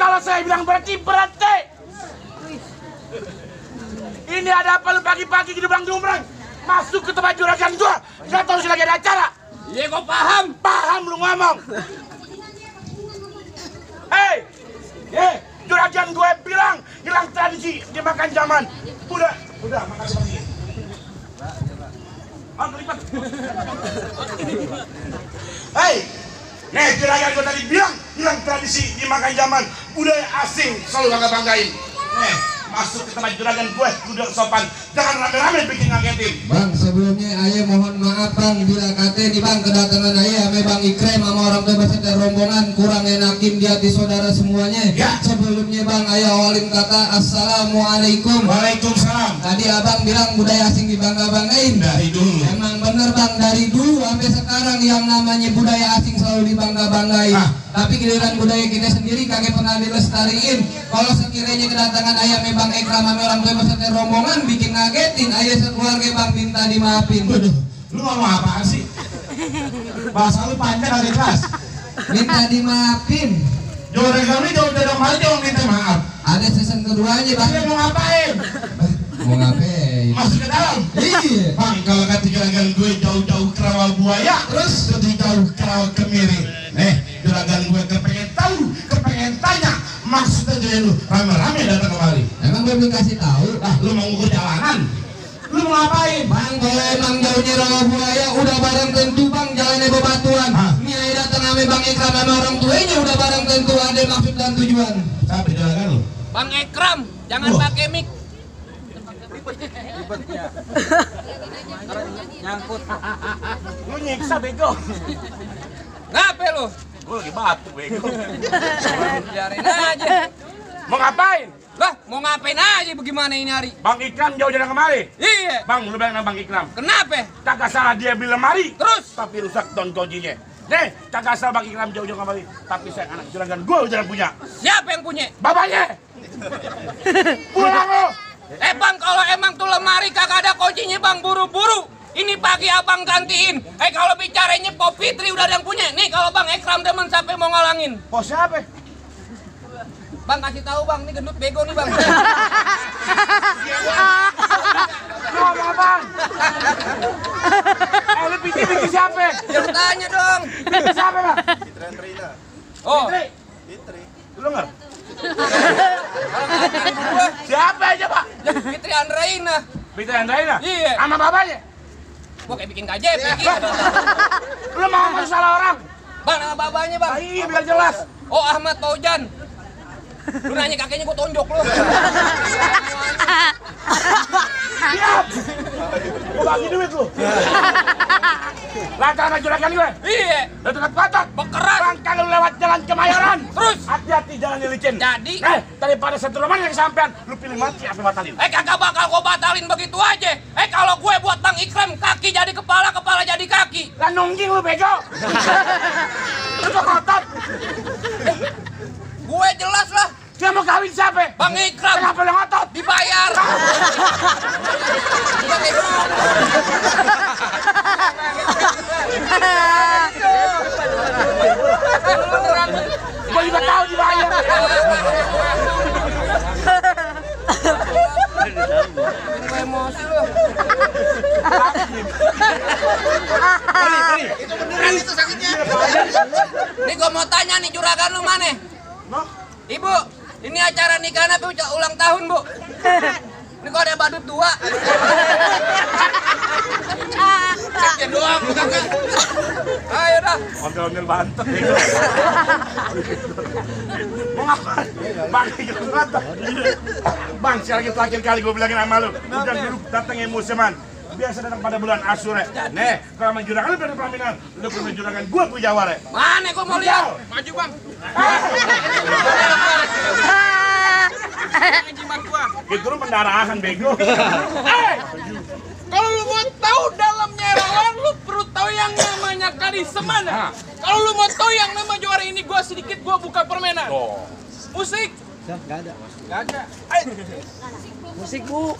Kalau saya bilang berhenti, berhenti. Ini ada apa lu pagi-pagi di depan jumrang? Masuk ke tempat juragan gua. Gak tahu lagi ada acara. Iya, gua paham. Paham lu ngomong. Hei, juragan gue bilang hilang tradisi dimakan zaman. Udah makan lagi. Lipat. Hei, nih juragan gue tadi bilang hilang tradisi dimakan zaman. Budaya asing selalu bangga-banggain. Nih, masuk ke tempat juragan gue, duduk sopan. Jangan rame-rame bikin ngagetin. Bang, sebelumnya ayah mohon maaf bang bila kata nih bang kedatangan ayah sama bang Ikrem sama orang tua beserta rombongan kurang enakin di hati saudara semuanya. Ya. Sebelumnya bang ayah awalin kata assalamualaikum. Waalaikumsalam. Tadi abang bilang budaya asing dibangga-banggain. Dari dulu. Emang bener bang, dari dulu sampai sekarang yang namanya budaya asing selalu dibangga-banggain. Tapi giliran budaya kita sendiri kagak pernah dilestariin. Kalau sekiranya kedatangan ayah memang Ikram sama orang tua beserta rombongan bikin ngagetin, ayah sekeluarga bang minta dimaafin. Waduh, lu ngomong apa sih? Bahasa lu panjang kali kelas. Minta dimaafin. Juragan lu jauh-jauh kali jangan minta maaf. Ada season keduanya bang. Dia mau ngapain? Mau ngapain? Masuk ke dalam. Iya. Bang, kalau kata juragan gue jauh-jauh ke rawa buaya, terus jauh ke rawa kemiri. Juragan gue kepengen tahu, kepengen tanya. Maksudnya jadi lu rame-rame datang kemari. Emang gue belum kasih tahu. Lu mau ngukur jalanan? Lu mau ngapain? Bang, kalau emang jauhnya rawa buaya udah barang tentu bang jalannya bebatuan. Ini ayah datang sama bang Ikram sama orang tuanya udah barang tentu ada maksud dan tujuan. Siapa juragan lu? Bang Ikram, jangan pakai mic. Nyangkut. Lu nyiksa bego. Ngapain lu? Gue lagi batuk bego. Biarin aja. Mau ngapain? Lah, mau ngapain aja bagaimana ini hari? Bang Ikram jauh dari kemari. Iya. Bang, lu bilang sama Bang Ikram. Kenapa? Kagak salah dia beli lemari. Terus? Tapi rusak don kuncinya. Nih, kagak salah Bang Ikram jauh-jauh kemari. Tapi saya anak juragan gue jarang punya. Siapa yang punya? Bapaknya. Pulang lo. Bang, kalau emang tuh lemari kagak ada kuncinya bang, buru-buru. Ini pagi abang gantiin. Kalau bicaranya Pop Fitri udah ada yang punya. Nih kalau Bang Ikram demen sampai mau ngalangin. Pos siapa? Bang kasih tahu bang, ini gendut bego nih bang. Lu ngomong apaan? Lu pikir siapa? Jangan tanya dong. Siapa bang? Oh, Fitri. Lu nggak? kalau ngatain gue, Siapa aja pak? Fitri Andraina. Fitri Andraina? Iya. Sama bapaknya? Gue kayak bikin KJP gitu. Lu mau ngomong salah orang? Bang, nama babanya bang. Iya biar jelas. Oh, Ahmad Paujan. Lu nanya kakeknya gue tonjok lu. Siap. Gue bagi duit lu. Lancar sama juragan gue. Iya. Lu dekat kotak. Bekeras. Bang, kalau lewat jalan Kemayoran. Terus? Hati-hati jalan licin. Jadi? Daripada satu rumah yang kesampean, lu pilih mati apa batalin? Kagak bakal gue batalin begitu aja. Kalau gue buat Bang Ikram, kaki jadi kepala, kepala jadi kaki. Lah nungging lu bego. Lu kok kotak. Gue jelas lah. Dia mau kawin siapa? Bang Ikram. Kenapa lu ngotot? Dibayar. Gue juga tahu dibayar. Gue emosi lu. Itu beneran itu sakitnya. Nih gue mau tanya nih juragan lu mana? Ibu, ini acara nikahan apa ulang tahun bu? Ini kok ada badut dua? Sekian doang, kakak. Ayo dah. Ondel-ondel bantet bego. Mau ngapain? Bang, Bang, sekali lagi terakhir kali gue bilangin sama lu. Udah dulu datang museman. Biasa datang pada bulan Asyura. Nih, kalau main juragan lu pada pelaminan, lu punya juragan gue punya ware. Mana gue mau lihat? Maju bang. Itu lu pendarahan bego. Kalau lu mau tahu dalamnya relawan, lu perlu tahu yang namanya Kadisemana. Kalau lu mau tahu yang nama juara ini, gua sedikit gua buka permainan. Musik. Gak ada. Gak ada. Musik bu.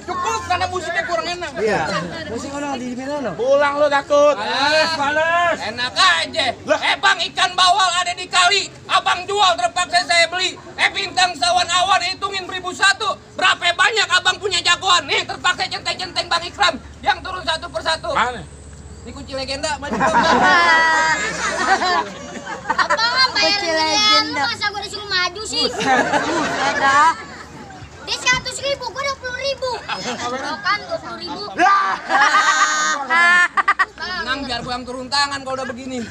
Cukup karena musiknya kurang enak. Iya. Musik orang di mana? Pulang lu takut. Balik. Enak aja. Bang, ikan bawal ada di kali. Abang jual, terpaksa saya beli. Bintang sawan awan, hitungin 1.001. Berapa banyak abang punya jagoan? Nih, terpaksa centeng-centeng Bang Ikram. Yang turun satu persatu. Mana? Ini kunci legenda, maju. Abang bayar miliaran, lu masa gue disuruh maju sih? Ada. Dia 100.000, gue 20.000. Oh kan 20.000. Tenang, biar gue yang turun tangan kalau udah begini.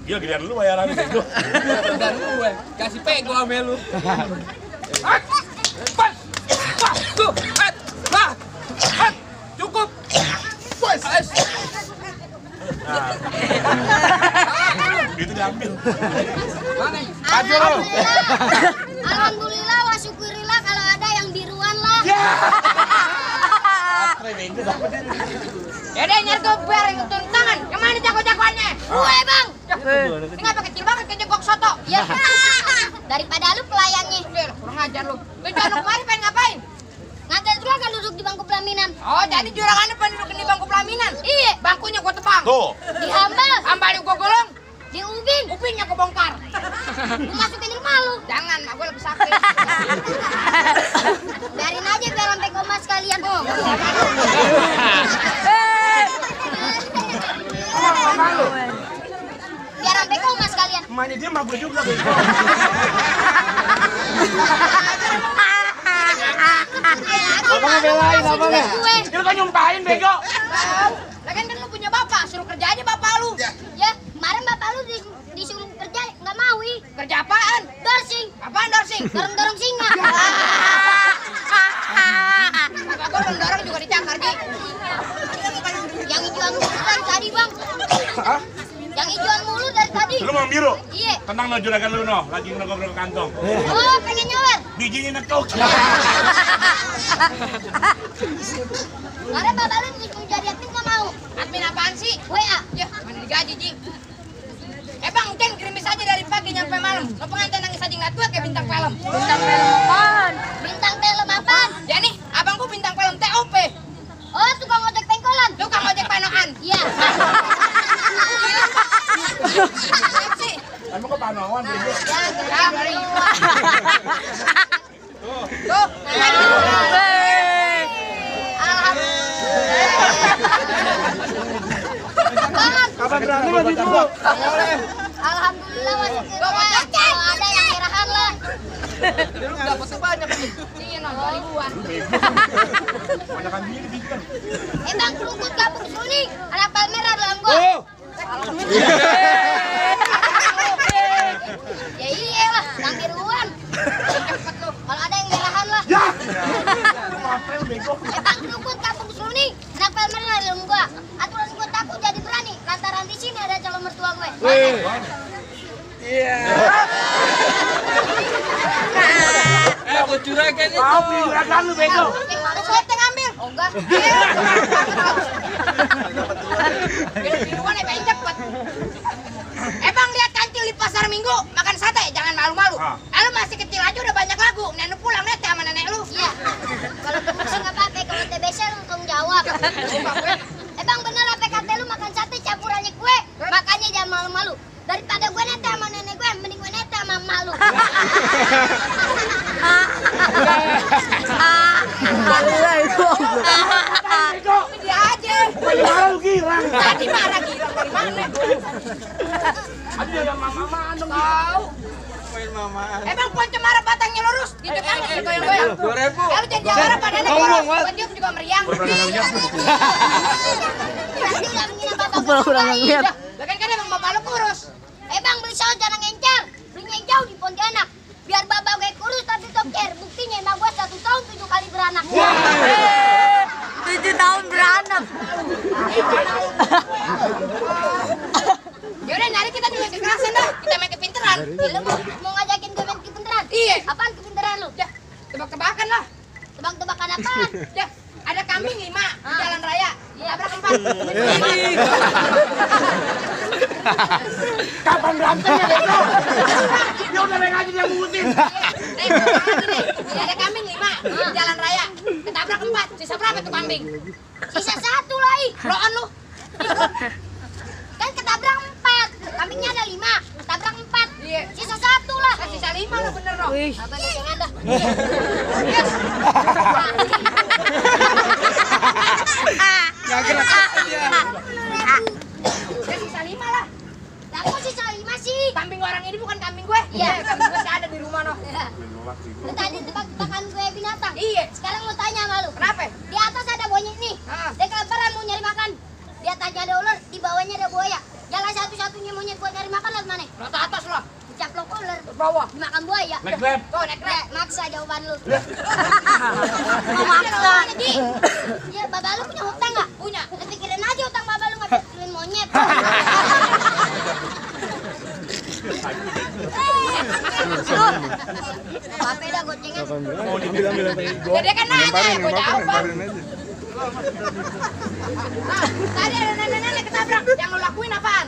Gila, gedean lu bayaran itu. Dan gue kasih pego sama lu. Cukup. Itu diambil. Mana? Alhamdulillah, wa syukurillah kalau ada yang biruan lah. Ya deh, nyari koper yang turun tangan. Yang mana jago-jagoannya? Gue bang. Ini ngapa kecil banget kayak jengkok soto? Ya. Daripada lu pelayannya. Udah, kurang ajar lu. Lu jangan kemarin pengen ngapain? Ngantar juga kan duduk di bangku pelaminan. Oh, jadi juragannya pengen duduk di bangku pelaminan? Iya. Bangkunya gua tebang. Tuh. Dihambal. Ambalin gua golong. Di ubin. Upinnya gua bongkar. Lu masukin rumah lu. Jangan, mak gua lebih sakit. Biarin aja biar sampai koma sekalian. Biar sampai koma sekalian. Emaknya dia mabuk juga. Abang belain abangnya. Dia kan nyumpahin bego. Lagian kan lu punya bapak, suruh kerja aja bapak lu. Ya, kemarin bapak lu disuruh kerja nggak mau ih. Kerja apaan? Dorsing. Apaan dorsing? Dorong-dorong singa. Bapak gua mendorong juga dicakar, Ji. Yang hijauan mulu dari tadi bang. Hah? Yang hijauan mulu dari tadi. Lu mau biru? Iya. Tenang no juragan lu no, lagi nongkrong kantong. Oh, pengen nyawer. Bijinya nekuk. Kemarin bapak lu disuruh jadi admin nggak mau. Admin apaan sih? WA. Ya, mana digaji, Ji. Bang, Jen gerimis aja dari pagi nyampe malam. Lo pengantin nangis aja nggak tua kayak bintang film. Bintang film apaan? Bintang film apaan? Ya nih, abangku bintang film TOP. Oh, tukang ojek pengkolan. Tukang ojek panoan. Iya. Apa sih? Emang kok panoan bego? Ya, dari Tuh. Kapan berani maju dulu? Alhamdulillah masih kira. Kalau ada yang kirahan lah. Lu dapat banyak nih. Iya, non 2000-an. Banyak kambingnya di bintang. Bang, kelukut kampung Suni. Anak palmerah dalam gua. Ya iyalah, yang biruan. Kalau ada yang kirahan lah. Ya! Mapel bego. Bang, kelukut kampung Suni. Anak palmerah dalam gua. Aturan gua takut jadi berani. Lantaran di sini ada calon mertua gue. Gua curagan itu. Mau juragan lu bego. Yang mana saya ngambil? Oh enggak. Biruan ya pengen cepet. Bang, lihat kancil di pasar Minggu makan sate, jangan malu-malu. Lu masih kecil aja udah banyak lagu. Nenek pulang lihat sama nenek lu. Iya. Kalau kamu sih nggak apa-apa, kalau TBC lu tanggung jawab. Bang, bener apa kata lu makan sate campurannya kue? Makanya jangan malu-malu. Daripada gue nete sama nenek gue, mending gue nete sama malu. Dia aja. Marah lu girang. Tadi marah gila dari mana? Aduh ya mama dong. Tahu. Bang, pohon cemara batangnya lurus. Di depannya si goyang-goyang. 2.000. Lu jangan jawara pada nenek. Buat dia juga meriang. Pasti nggak mengira bapak gue ngapain. Bahkan kan emang bapak lu kurus. Bang, beli saus jangan ngencar. Belinya yang jauh di Pontianak. Biar bapak gue kurus tapi toker. Buktinya emak gue 1 tahun 7 kali beranak. 7 tahun beranak. Yaudah, nari kita juga kekerasan dah. Kita main kepinteran. Lu mau ngajakin gue main kepinteran? Iya. Apaan kepinteran lu? Ya, tebak-tebakan lah. Tebak-tebakan apaan? Ya, ada kambing 5 di jalan raya. Tabrak 4. Kapan berantemnya bego? Dia udah main aja dia mutin. Ada kambing 5 di jalan raya. Ketabrak 4. Sisa berapa tuh kambing? Sisa 1 lah ih. Loan lu. Kan Kambingnya ada 5, tabrak 4. Iya. Sisa 1 lah. Sisa 5 lah bener dong. Apa yang ada? Gak gerak aja. Sisa 5 lah. Lah kok sisa 5 sih? Kambing orang ini bukan kambing gue. Iya, kambing gue ada di rumah noh. Lu tadi tebak-tebakan gue binatang. Iya. Sekarang lu tanya sama lu. Kenapa? Di atas ada monyet nih. Dia kelaparan mau nyari makan. Di atasnya ada ular, di bawahnya ada buaya. Jalan satu-satunya monyet buat nyari makan lewat mana? Lewat atas lah. Dicaplok ular. Bawah. Dimakan buaya. Naik grab. Tuh naik grab. Maksa jawaban lu. Mau maksa. Ya, bapak lu punya hutang nggak? Punya. Lu pikirin aja hutang bapak lu nggak beliin monyet. Bapak dah gocengan. Jadi kan nanya, gue jawab. Tadi ada nenek-nenek ketabrak. Yang lo lakuin apaan?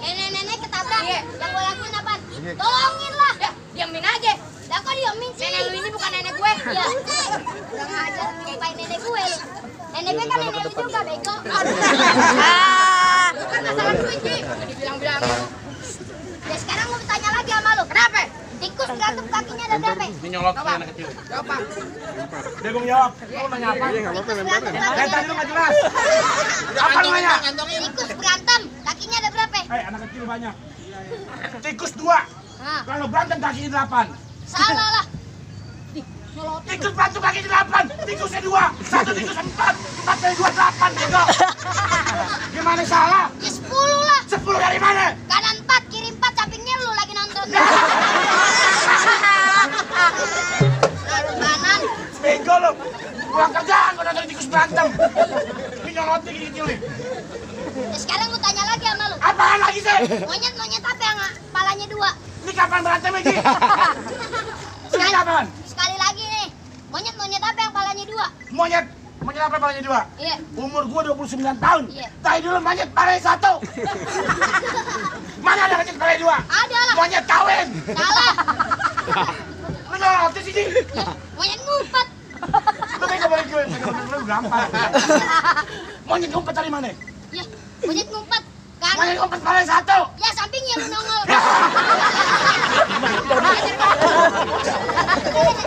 Nenek-nenek ketabrak. Yang gue lakuin apaan? Tolongin lah. Ya, diamin aja. Lah kok diamin sih? Nenek lu ini bukan nenek gue. Iya. Udah ngajar ngapain nenek gue lu. Nenek gue kan nenek lu juga, bego. Bukan masalah duit, Ji. Dibilang-bilangin. Ya sekarang gue tanya lagi sama lu. Kenapa? Tikus berantem kakinya ada berapa? Ini nyolot ke anak kecil. Jawab, Pak. Dia gue jawab. Mau nanya apa? Tikus berantem kakinya. Tadi lu nggak jelas. Apa lu nanya? Tikus berantem kakinya ada berapa? Anak kecil banyak. Tikus 2. Kalau berantem kakinya 8. Salah lah. Tikus berantem kakinya 8. Tikusnya 2. 1 tikus 4. 4 kali 2 8. Bego. Gimana salah? Ya 10 lah. 10 dari mana? Kanan 4, kiri 4, sampingnya lu lagi nonton. Kanan. Bego lu. Pulang kerjaan gua nonton tikus berantem. Ini nyolotnya gini-gini nih. Ya sekarang gue tanya lagi sama lu. Apaan lagi sih? Monyet apa yang kepalanya 2? Ini kapan berantem lagi? Ini kapan? Sekali lagi nih. Monyet apa yang kepalanya 2? Monyet apa palanya 2? Iya. Umur gua 29 tahun. Iya. Tadi dulu monyet palanya 1. Mana ada monyet palanya 2? Ada lah. Monyet kawin. Salah. Lu nyolotin sini. Ya, monyet ngumpet. Lu bego balik gue. Lu gampang. Monyet ngumpet dari mana? Ya, monyet ngumpet. Kan? Monyet ngumpet palanya 1. Ya, sampingnya lu nongol.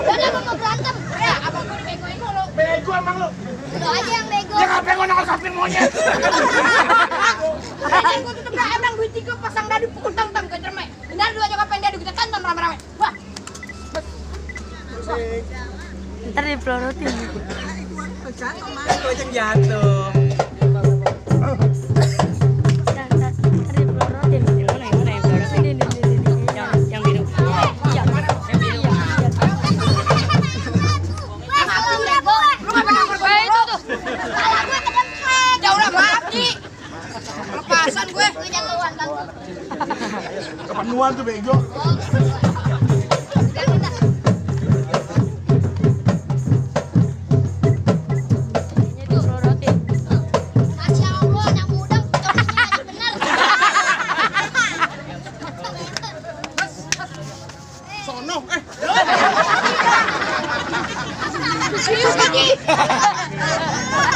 Udah lu mau berantem. Ya, abang gue dibegoin mulu. Bego emang lu. Lu aja yang bego. Ya ngapain gua nongol samping monyet? Kayaknya gue tutup dah emang duit 3 pasang dadu pukul tam-tam ke cermek. Benar dulu aja kapan dadu kita tonton rame-rame. Wah. Ntar dipelorotin. Goceng jatuh. Ntar dipelorotin. Yang mana yang pelorotin? Ini. Yang biru. Yang biru. Lu bego. Lu ngapain ngomong gue itu tuh? Salah gue kedempet. Ya udah maaf, Ji. Lepasan gue. Gue jatuhan kan. Kepenuhan tuh bego. Serius lagi?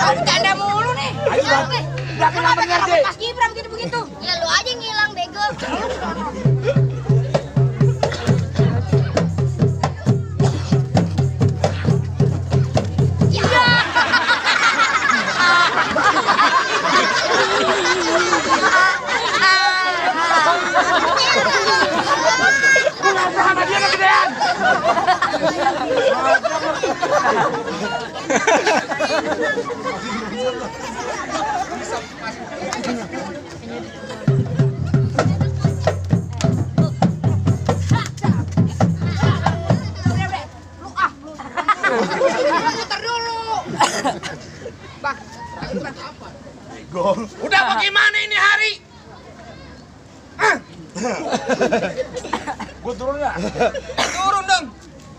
Bercanda mulu nih. Ayo, belakang yang bener deh. Pas Gibran begitu-begitu. Ya lu aja yang ngilang bego. Ya. Lu ngobrol sama dia lo gedean. Muter dulu. Bang, apa? Gol. Udah bagaimana ini hari? Gua turun ya? Turun dong.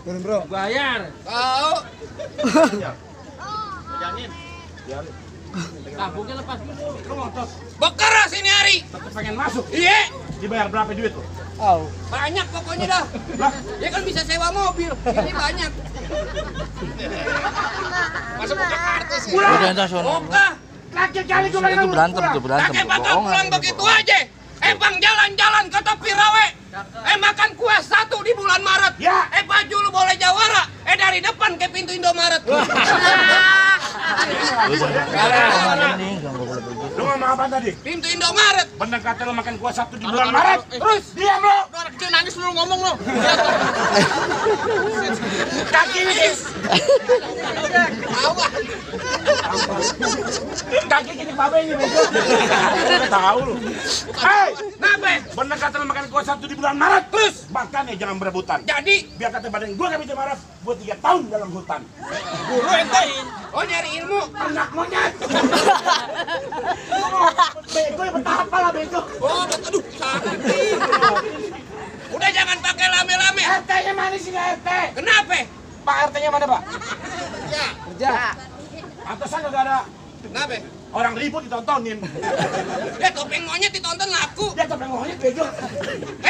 Turun bro. Bayar. Kau. Tabungnya lepas. Lu ngotot. Bekeras ini hari. Tetep pengen masuk. Iya. Dibayar berapa duit tuh? Banyak pokoknya dah. Dia kan bisa sewa mobil. Ini banyak. Masa bukan artis ya? Pulang. Oka. Terakhir kali gua main Itu berantem tuh, berantem. Kakek bakal Bohongan. pulang begitu aja. Bang jalan-jalan ke tepi rawe. Makan kue 1 di bulan Maret. Ya. Baju lu boleh jawara. Dari depan ke pintu Indomaret. Lu ngomong apa tadi? Pintu Indomaret. Bener kata lu makan kue 1 di bulan Maret. Terus diam lu. Lu anak kecil nangis lu ngomong lu. Kaki ini. Kaki gini babenya bego. Tahu lu. Hei, Nabe. bener kata lu makan kue 1 di bulan Maret. Terus makanya jangan berebutan. Jadi Biar kata badan gua gak bisa marah, gua 3 tahun dalam hutan. Guru entain. nyari ilmu. Anak monyet. Bego ya betapa lah bego. Oh, aduh, sakit. Udah jangan pakai lame-lame. RT-nya mana sih RT? Kenapa? Pak RT-nya mana Pak? Ya. Kerja. Atasan gak ada. Kenapa? Orang ribut ditontonin. Topeng monyet ditonton laku. Dia topeng monyet bego.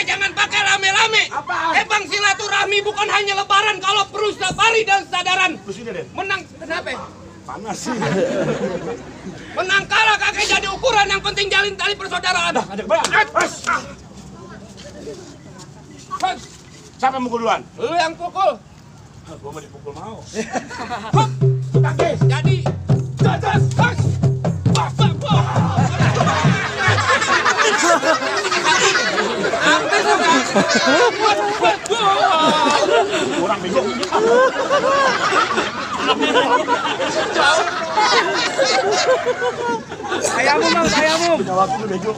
Jangan pakai lame-lame. Apaan? Bang, silaturahmi bukan hanya lebaran kalau perlu safari dan sadaran. Terus ini deh. Menang, kenapa? Panas sih. Menang kalah kakek jadi ukuran, yang penting jalin tali persaudaraan. Ada banget. Siapa yang mukul duluan? Lu yang pukul. Gua mau dipukul mau. Kakek, jadi. Dadas, bas. Orang bego. Ayamu mang, ayamu. Jawab dulu bego.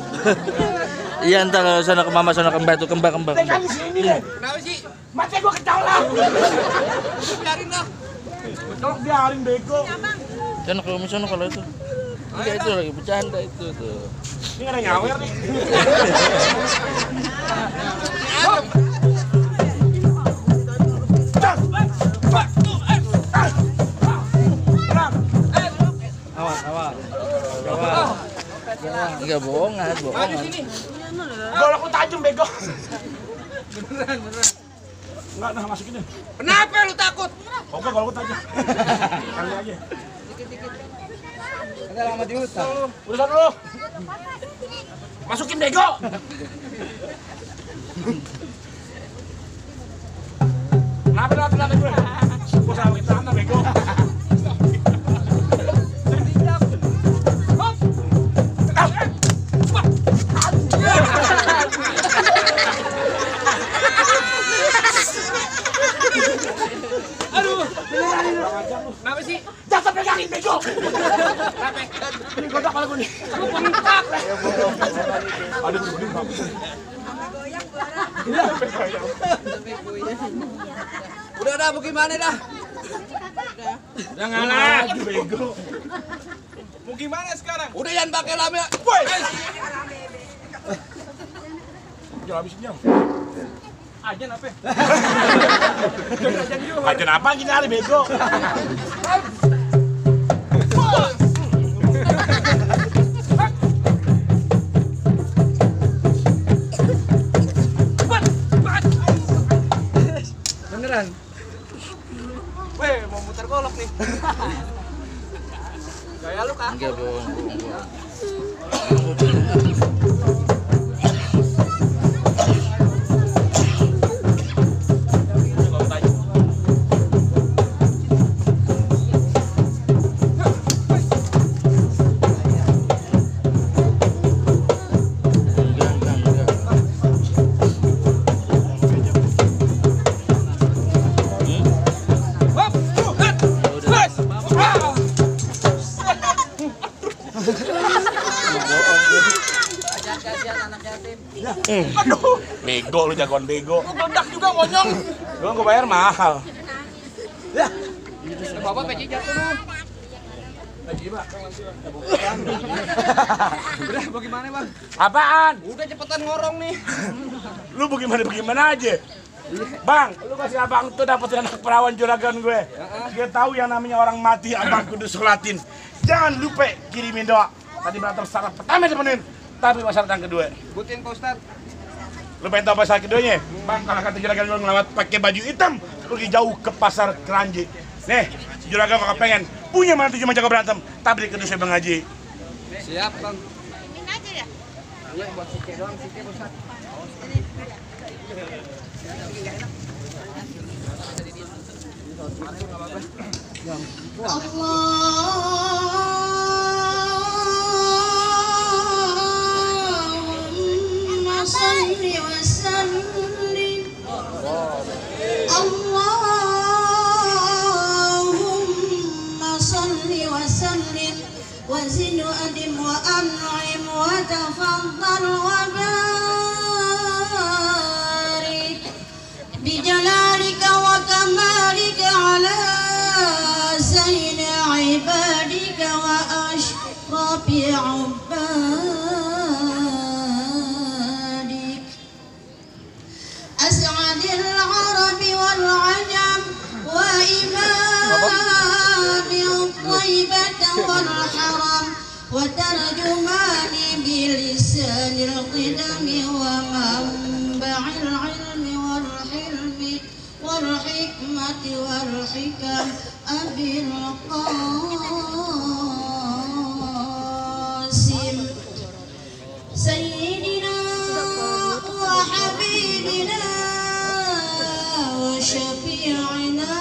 Iya entar sana ke mama sana ke mbak tuh kembang. Kan di sini deh. Kenapa sih? Mati gua kecolak. Biarin lah. Kecolak biarin bego. Sana ke sana kalau itu. Iya itu lagi bercanda itu tuh. Ini ada nyawer nih. Enggak bohongan. Golok lu tajam bego. Beneran. Enggak, nah masukin deh. Kenapa lu takut? Oke, golok lu tajam. Kali aja. Ada lama di hutan. Urusan dulu. Masukin bego. Kenapa gue? Gue sama kita anak bego. Kenapa sih? Jangan pegangin bego. Kenapa? Ini kotak kepala gue nih. Lu bengkak. Aduh, Udah dah, bagaimana dah? Udah ngalah. Bego. Mau gimana sekarang? Udah jangan pakai lame. Woi. Jangan habisin jam. Ajan apa? Ajan apa gini hari bego? Beneran? Weh, mau muter golok nih. Gaya lu kah? Enggak bohong. Aduh, bego lu jagoan bego. Lu meledak juga ngonyong. Gue bayar mahal. Bapak peci jatuh lu. Udah, bagaimana bang? Apaan? Udah cepetan ngorong nih. Lu bagaimana aja? Bang, lu kasih abang tuh dapetin anak perawan juragan gue. Dia tahu yang namanya orang mati abang kudu sholatin. Jangan lupa kirimin doa. Tadi berantem syarat pertama temenin, tapi syarat yang kedua. Butin Pak Ustad. Lu pengen tahu apa syarat keduanya? Bang, kalau kata juragan lu ngelawat pakai baju hitam, pergi jauh ke pasar Keranji. Nih, juragan kalau pengen punya mantu cuma jago berantem, tapi kedua saya Bang Haji. Siap bang. Allahumma salli wa sallim. Allahumma salli wa sallim wa zid wa adim wa an'im wa tafaddal wa barik bi jalalika wa kamalika ala sayyidi ibadika wa ashrafi ubadik as'adil arabi wal ajam wa imamil taibata wal haram wa tarjumani bilisanil qidami wa manba'il ilmi wal hilmi wal hikmati wal hikam abil qasim sayyidina wa habibina wa syafi'ina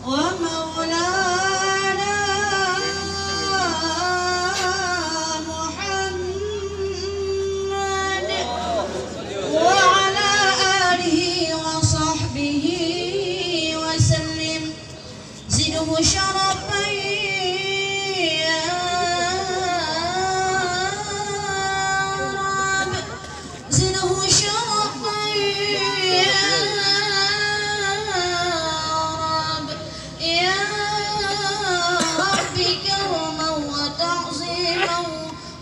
wa maulana Muhammad wa ala alihi wa sahbihi wa sallim zidhu syarafan ya Rab zidhu syarafan ya Rab ya Rabbi karman wa ta'ziman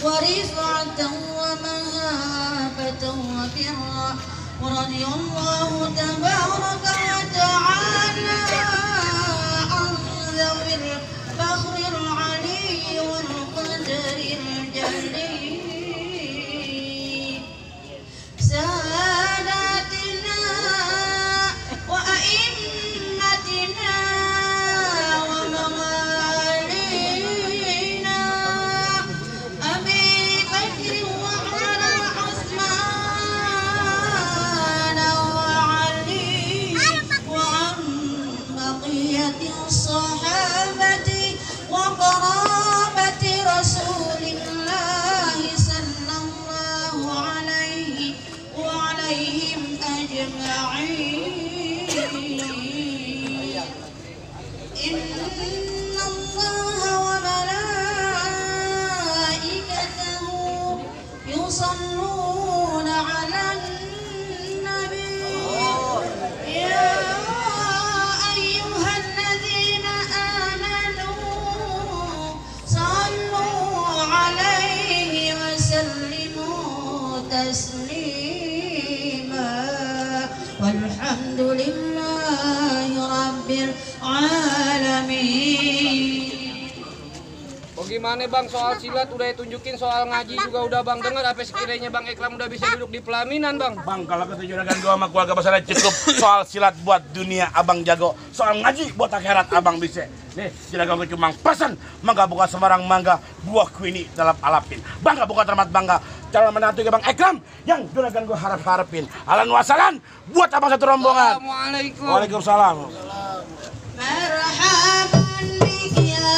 wa rif'atan wa mahabatan wa birra wa radiyallahu tabaraka wa ta'ala an dhawil fakhril ali wal qadaril jalil sadatina wa a'immatina wa mawalina Abi Bakr wa Umar Uthman wa Ali wa an baqiyati sahabati wa qarabati Rasulillah sallallahu alaihi wa alaihim ajma'in. Inna Allaha wa malaikatahu yusalluna 'alan nabi ya ayyuhalladzina amanu sallu 'alaihi wa sallimu taslima walhamdulillahi rabbil alamin. Bagaimana bang soal silat udah tunjukin, soal ngaji juga udah bang dengar. Apa sekiranya bang Ikram udah bisa duduk di pelaminan bang? Bang, kalau kata juragan gua sama keluarga besarnya cukup. Soal silat buat dunia abang jago, soal ngaji buat akhirat abang bisa. Nih, juragan gua cuma pesan, mangga buka sembarang mangga, buah kuini dalam alapin. Bangga buka termat bangga, calon menantu bang Ikram yang juragan gua harapin. Alan wasalan buat abang satu rombongan. Assalamualaikum. Waalaikumsalam. Marhaban bik ya